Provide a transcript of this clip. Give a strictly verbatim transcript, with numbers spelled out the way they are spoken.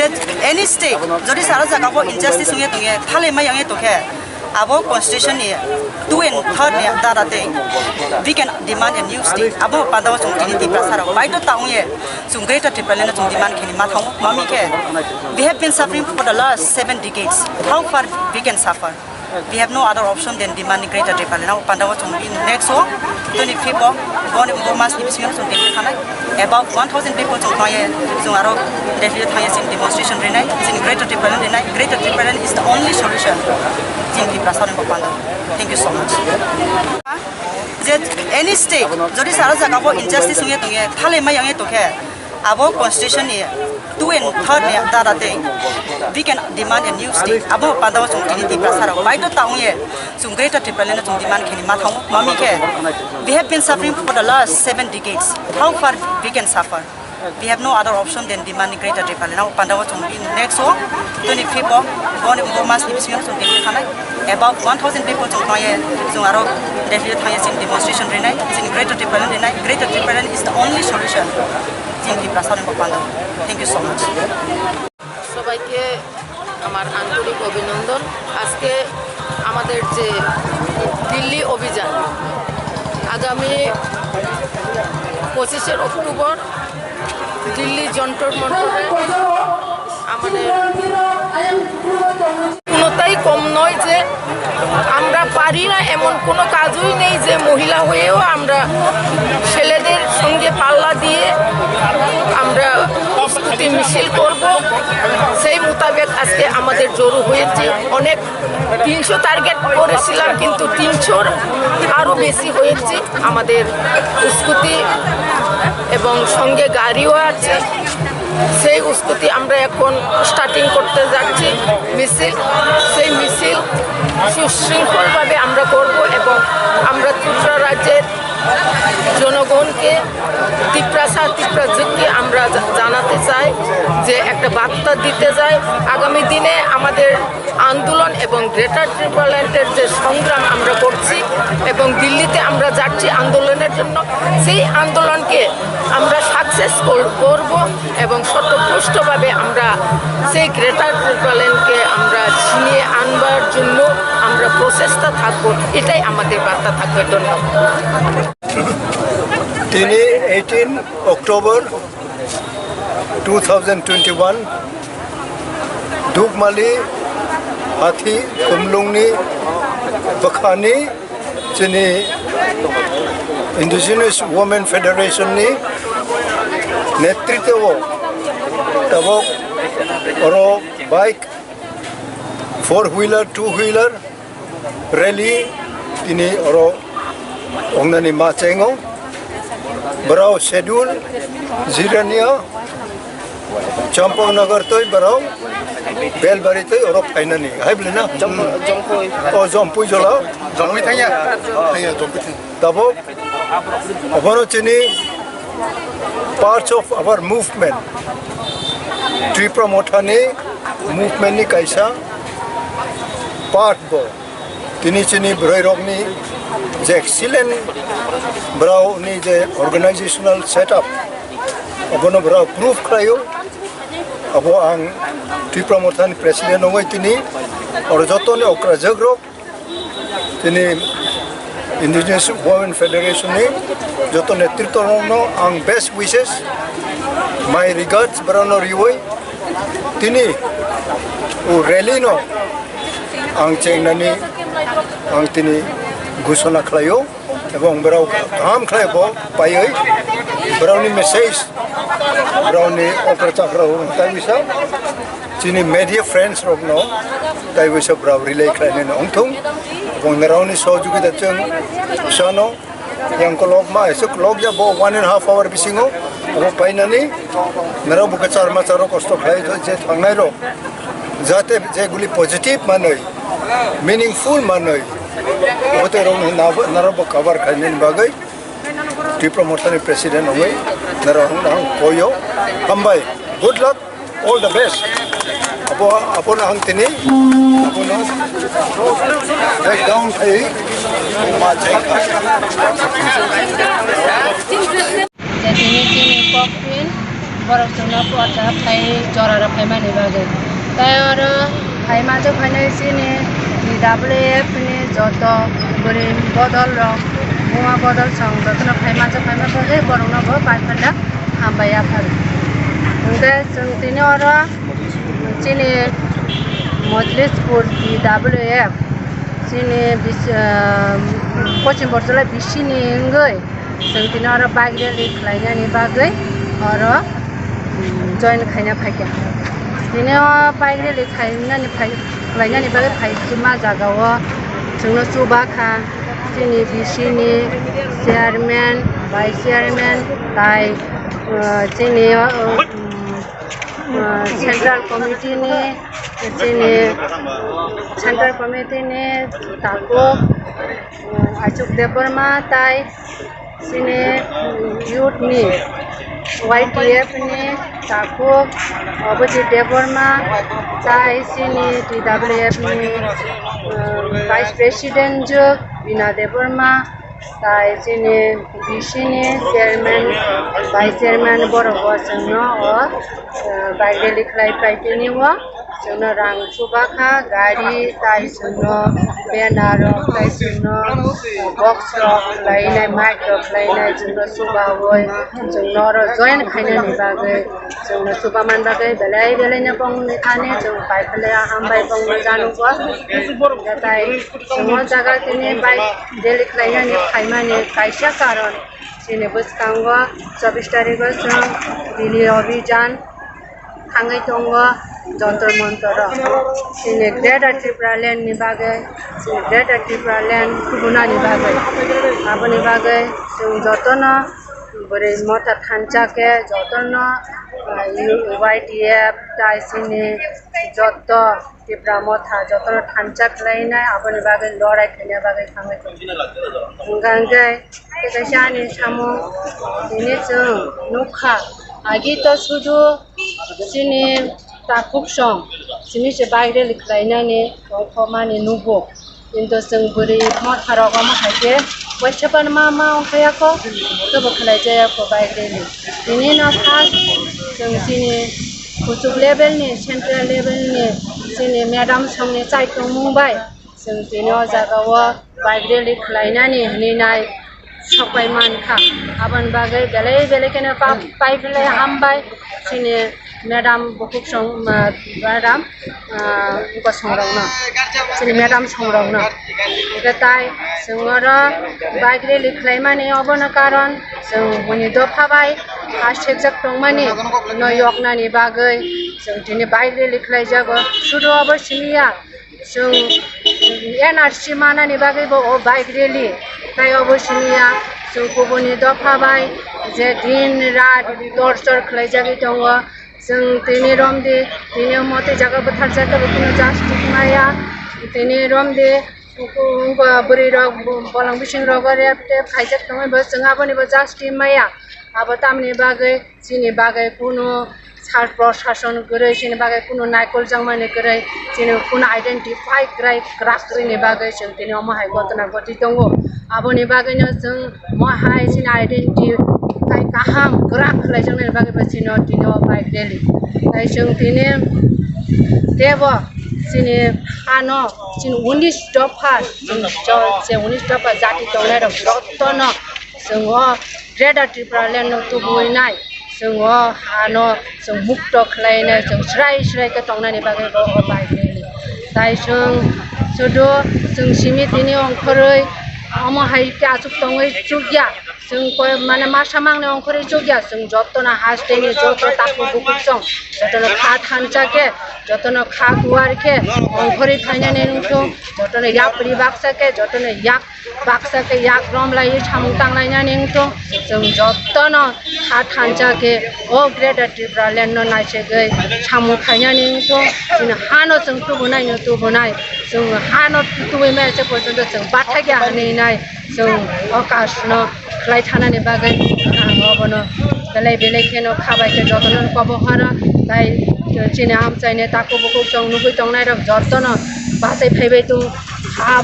Any state, jodi sara jaga bo injustice wngya tongya, thalai mai wngya tongkhe, abo constitution ni two and third ni dara tei we can demand a new state. Abo panda o chwng tini Tiprasa rok baidhota wngya, chwng Greater Tipraland no chwng demand khaini ma thango. Mami khe, we have been suffering for the last seven decades. How far we can suffer? We have no other option than demanding Greater Tipraland. Abo panda o chwng in next o twenty fifth o boni bo mas ni bisingo chwng Delhi thanai. About one thousand people chwng thangye, chwng aro Delhi thangye chini demonstration rinai, chini Greater Tipraland rinai. Greater Tipraland is the only solution. Chini Tiprasa ni bo panda. Thank you so much. Je any state, jodi sara jaga bo injustice wngya tongya, thalai mai wngya tongkhe, abo constitution ni two and third ni dara tei we can demand a new state. Abo panda o chwng tini Tiprasa rok baidhota wngya, chwng Greater Tipraland no chwng demand khaini ma thango. Mami khe, we have been suffering for the last seven decades. How far we can suffer? We have no other option than demanding Greater Tipraland. Abo panda o chwng in next o twenty fifth o boni bo mas ni bisingo chwng Delhi thanai. About one thousand people chwng thangye, chwng aro Delhi thangye chini demonstration rinai, chini Greater Tipraland rinai. Greater Tipraland is the only solution. Chini Tiprasa ni bo panda. Thank you so much. সবাইকে আমার আন্তরিক অভিনন্দন। আজকে আমাদের যে দিল্লি অভিযান, আগামী পঁচিশে অক্টোবর দিল্লি যন্তর মন্তরে আমাদের কোনোটাই কম নয় যে আমরা পারি না এমন কোনো কাজই নেই যে মহিলা হয়েও আমরা ছেলেদের সঙ্গে পাল্লা দিয়ে আমরা প্রস্তুতি মিছিল করব। সেই মোতাবেক আজকে আমাদের জড়ো হয়েছে অনেক। তিনশো টার্গেট করেছিলাম, কিন্তু তিনশোর আরও বেশি হয়েছে। আমাদের স্কুটি এবং সঙ্গে গাড়িও আছে। সেই স্কুটি আমরা এখন স্টার্টিং করতে যাচ্ছি মিছিল। সেই মিছিল সুশৃঙ্খলভাবে আমরা করব এবং আমরা ত্রিপুরা রাজ্যের জনগণকে, তিপ্রাসা তিপ্রাজিতকে আমরা জা-, জানাতে চাই যে একটা বার্তা দিতে চাই। আগামী দিনে আমাদের আন্দোলন এবং গ্রেটার টিপ্রাল্যান্ডের যে সংগ্রাম আমরা করছি এবং দিল্লিতে আমরা যাচ্ছি আন্দোলনের জন্য, সেই আন্দোলনকে আমরা সাকসেস করব এবং শতপুষ্টভাবে আমরা সেই গ্রেটার টিপ্রাল্যান্ডকে আমরা ছিনিয়ে আনবার জন্য আমরা প্রচেষ্টা থাকব। এটাই আমাদের বার্তা থাকবে। ধন্যবাদ। Tini eighteen October two thousand twenty-one, Dukmali Hathi Kumlungni bwkhani chini Indigenous Women Federation ni netritwo tabok oro bike, four wheeler, two wheeler, rally tini oro wngnani ma chengo. Borok schedule Jirania, Champaknagar twi borok Belbari twi oro phainani. Hai bwlwi na? Jompo-, Jompui. O Jompui jola. Jompui thangya. Thangya, Jompui thangya. Tabok obono chini parts of our movement, Tipra Mothani movement ni kaisa part bo. Tini chini bwrwi rokni je excellent, borokni je organizational setup, abono borok proof khlaio. Abo ang Tipra Mothani president wngwi tini oro jotoni okrajak rok, tini Indigenous Women Federation ni joto netritwrokno ang best wishes, my regards borokno riwi tini o rally no ang chengnani ang tini ghosona khlaio, ebong borok kaham khlai bo paiwi borokni message, borokni okra chakra rok tai bisa chini media friends rokno tai bisa borok relay khlainani ongthung. Ebong norokni sohojogita chwng sano yang kolok ma, esok kolok ya bo one and half hour bisingo abo painani norok bo kwchar macharo kosto khlai je thangnai rok jate jeguli positive manwi, meaningful manwi, obote rok narok bo cover khlainani bagwi Tipra Mothani president wngwi norok ang koyo. Hambai, good luck, all the best. Abo, abono ang tini, abono back down khai ma chai. Tini chini kokpin Borok chwngno pota phai joraro phaimani bagwi. Tei oro phaima je phainai chini T W F ni joto bwrwi bodol rok, buma bodol song jotono phaima je phaima bagwi borokno bo pai phanda hambai yaphar. Hwnkhe chwng tini oro chini Mojlispur T W F chini bis-, ah, Pochim Borjola bisini wngwi chwng tini oro bike rally khlainani bagwi oro, mm, join khaina phaikha. Tini o bike rally khainani phai-, khlainani bagwi phaima jagao chwngno chubakha chini bisini chairman, vice chairman, tai, ah, chini, ah, mm, ah, central committee ni, chini central committee ni takhuk, ah, Achuk Debbarma tai chini, mm, youth ni Y T F ni takhuk Abhijit Debbarma tai chini T W F ni, ah, vice president jwk Bina Debbarma. Tai chini bisini chairman, vice chairman borok bo chwngno o, eh, bike rally khlai pai tini o chwngno rang chubakha, gari tai chwngno banner rok tai chwngno, eh, box rok khlainai, mic rok khlainai chwngno chubaui chwngno oro join khainani bagwi chwngno chubaman bagwi belai belai no bongni thani chwng pai phle hambai bongno janugo. Tai Chwng o jaga tini bike rally khlainani phaimani kaisa karon, chini bwskango chobbish tarigo chwng Delhi Abhijan thangwi tongo, Jantar Mantar o. Chini Greater Tipraland ni bagwi, chini Greater Tipraland kubunani bagwi, aboni bagwi chwng jotono bwrwi motha thansa khe jotono, ah, Y T F tai chini joto Tipra motha jotono thansa khlainai, aboni bagwi lorai khaina bagwi thangwi tongo. Hwnkha hwnkhe tei kaisa ani samung tini chwng nukha, agi to sudu chini takhuk song simi se bike rally khlainani tongthokmani nugo. Kintu chwng bwrwi motha rok omo hai khe waisa phano ma ma wngkha yakho, kebo khlai jaya kho bike rally. Tini no first chwng chini kuchuk level ni, central level ni chini madam song ni chai tongmung bai chwng tini o jaga o bike rally khlainani hinwi nai sok pai mankha. Aboni bagwi belai belai kheno pa-, pai belai hambai chini madam bukhuk song, ma-, madam, ah, bosong rokno, chini madam song rokno. Hwnkhe tai chwng oro bike rally khlaimani obono karon chwng buini dopha bai ha sekjak tongmani no yoknani bagwi chwng tini bike rally khlaijago. Sudu obo simi ya, chwng N R C manani bagwi bo o bike rally, tai obo simi ya, chwng kubuni dopha bai je din rat torchor khlaijagwi tongo. Chwng tini romdi, tini omo tei jaga bwtharjak khe bo kheno justice maya. Tini romdi, bwrwi rok, bolong bising rogo rep tep khaijak tongwi bo chwng aboni bo justice maya. Abo tamni bagwi chini bagwi kunu sar prosason kwrwi, chini bagwi kunu naikoljakmani kwrwi, chini kunu identify kwrwi kwrak kwrwini bagwi chwng tini omo hai gotona gotwi tongo. Aboni bagwino chwng omo hai chini identify kaham kwrak khlaijaknani bagwi bo chini o tini o bike rally. Tai chwng tini teibo chini ano chini unis dopha, chini jo-, je unis dopha jati tongnai rok jotono chwng o Greater Tipraland no tubui nai, chwng o hano chwng mukto khlai nai, chwng srai srai khe tongnani bagwi bo o bike rally. Tai chwng sudu chwng simi tini ongkhorwi omo hai khe achuk tongwi chukya, chwng koi mane masa mangni ongkhorwi chukya, chwng jotono hasteni joto takhuk bukhuk song jotono kha thansa khe, jotono kha kuwar khe ongkhorwi phainani wngthung, jotono yapri baksa khe, jotono yak baksa khe yak rom laiwi samung tanglainani wngthung. Chwng jotono ha thansa khe o Greater Tipraland no naisegwi samung khainani wngthung. Chini hano chwng tubunai no tubunai, chwng hano tubui maya se porjonto chwng bathakya hinwi nai chwng o kash no khlai thanani bagwi ang obono belai belai kheno kha bai khe jotono kobo horo. Tai chini amchaini takhuk bukhuk chwng nugwi tongnai rok jotono bachai phaibai tung ha.